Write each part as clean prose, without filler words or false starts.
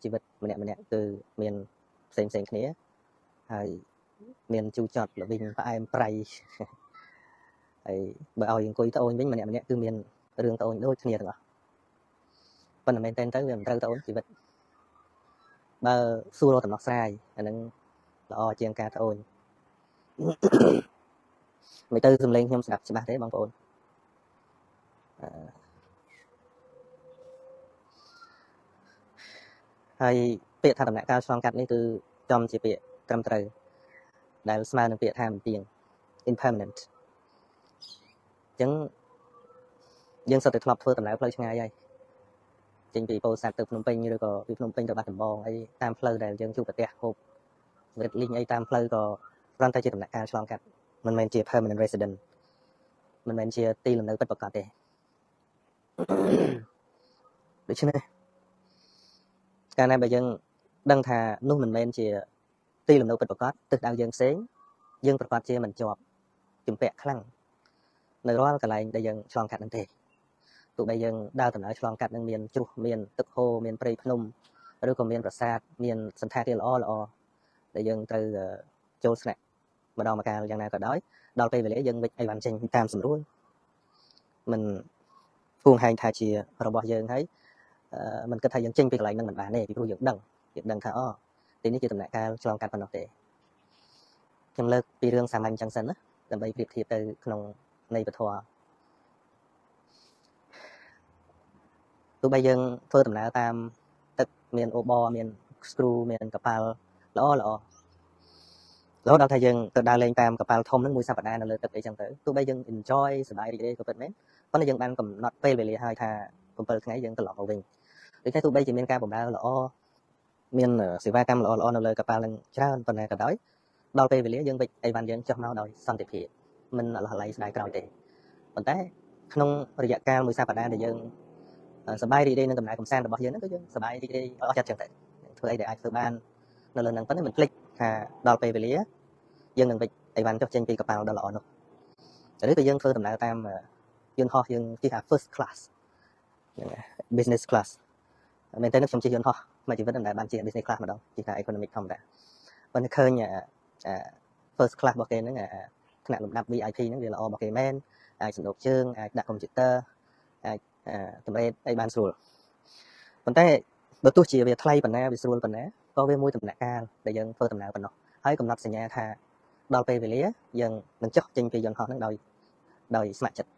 ជីវិតម្នាក់ម្នាក់គឺមានផ្សេងផ្សេងគ្នាហើយមានជូរចត់ល្វីងផ្អែមប្រៃហើយបើឲ្យអង្គុយត្អូញវិញម្នាក់ម្នាក់គឺមានរឿងត្អូញដូចគ្នាទាំងអស់ប៉ុន្តែមែនទែនទៅវាមិនត្រូវត្អូញជីវិតបើសួររកដំណោះស្រាយអានឹងល្អជាងការត្អូញមិនទៅសំឡេងខ្ញុំស្ដាប់ច្បាស់ទេបងប្អូនហើយពាក្យថាដំណាក់កាលឆ្លងកាត់នេះគឺចំជាពាក្យត្រឹមត្រូវដែលស្មើនឹងពាក្យថាមិនទៀង impermanent អញ្ចឹងយើងសុទ្ធតែធ្លាប់ធ្វើដំណើរផ្លូវឆ្ងាយហើយចេញពីពោធិ៍សាត់ទៅភ្នំពេញឬក៏ពីភ្នំពេញទៅបាត់ដំបងអីតាមផ្លូវដែលយើងជួបប្រទះហូបរឹតលីងអីតាមផ្លូវក៏គ្រាន់តែជាដំណាក់កាលឆ្លងកាត់មិនមែនជា permanent resident មិនមែនជាទីលំនៅពិតប្រាកដទេដូច្នេះកាលណាបើយើងដឹងថានោះមិនមែនជាទីលំនៅពិតប្រាកដទិសដៅយើងផ្សេងយើងប្រាកដជាមិនជាប់ជំពាក់ខ្លាំងនៅរាល់កន្លែងដែលយើងឆ្លងកាត់នឹងទេទោះបីយើងដើរដំណើរឆ្លងកាត់នឹងមានជ្រោះមានទឹកហូរមានព្រៃភ្នំឬក៏មានប្រាសាទមានសណ្ឋាគារល្អល្អដែលយើងត្រូវចូលស្នាក់ម្ដងម្កាលយ៉ាងណាក៏ដោយដល់ពេលវេលាយើងវិចអីវ៉ាន់ចេញតាមស្រួលមិនហួងហែងថាជារបស់យើងហើយមិនគិតថាយើងចេញពីកន្លែងហ្នឹងមិនបានទេពីព្រោះយើងដឹងថាអូទីនេះជាដំណាក់កាលឆ្លងកាត់ប៉ុណ្ណោះទេខ្ញុំលើកពីរឿងសាមញ្ញចឹងសិនណាដើម្បីប្រៀបធៀបទៅក្នុងន័យពធទោះបីយើងធ្វើដំណើរតាមទឹកមានអូបរមាន screw មានកប៉ាល់ល្អល្អរហូតដល់ថាយើងទៅដើរលេងតាមកប៉ាល់ធំហ្នឹងមួយសប្តាហ៍នៅលើទឹកអីចឹងទៅទោះបីយើង enjoy សប្បាយរីករាយក៏ពិតមែនប៉ុន្តែយើងបានកំណត់ពេលវេលាហើយថា7ថ្ងៃយើងត្រឡប់មកវិញដូច្នេះទោះបីជាមានការបម្រើល្អមានសេវាកម្មល្អល្អនៅលើកប៉ាល់នឹងច្រើនប៉ុណ្ណាក៏ដោយដល់ពេលវេលាយើងវិចអីវ៉ាន់យើងចុះមកដោយសន្តិភាពមិនអលះឡៃស្ដាយក្រោយទេប៉ុន្តែក្នុងរយៈកាលមួយសប្តាហ៍ដែលយើងសប្បាយរីករាយនឹងដំណើរកម្សាន្តរបស់យើងហ្នឹងគឺយើងសប្បាយរីករាយអស់ចិត្តចឹងទៅធ្វើអីដែលអាចធ្វើបាននៅលើហ្នឹងប៉ុន្តែមិនភ្លេចថាដល់ពេលវេលាយើងនឹងវិចអីវ៉ាន់ចុះចេញពីកប៉ាល់ដ៏ល្អនោះឬក៏យើងធ្វើដំណើរតាមយន្តហោះយើងជិះថា first class business class មែនតើខ្ញុំជិះយន្តហោះមួយជីវិតមិនដែលបានជិះ business class ម្ដងជិះថា economic ធម្មតាប៉ុន្តែឃើញ first class របស់គេហ្នឹងថ្នាក់លំដាប់ VIP ហ្នឹងវាល្អរបស់គេមែនអាចសណ្ដូកជើងអាចដាក់កុំព្យូទ័រអាចតម្រេតអីបានស្រួលប៉ុន្តែបើទោះជាវាថ្លៃប៉ុណ្ណាវាស្រួលប៉ុណ្ណាក៏វាមួយដំណាក់កាលដែលយើងធ្វើដំណើរប៉ុណ្ណោះហើយកំណត់សញ្ញាថាដល់ពេលវេលាយើងនឹងចុះចេញពីយន្តហោះហ្នឹងដោយស្ម័គ្រចិត្ត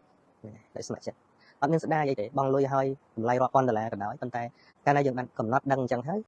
ដោយស្ម័គ្រចិត្តអត់មានស្ដាយអីទេបង់លុយឲ្យតម្លៃរាប់ពាន់ដុល្លារក៏ដោយប៉ុន្តែកាលណាយើងបានកំណត់ដឹងអញ្ចឹងហើយ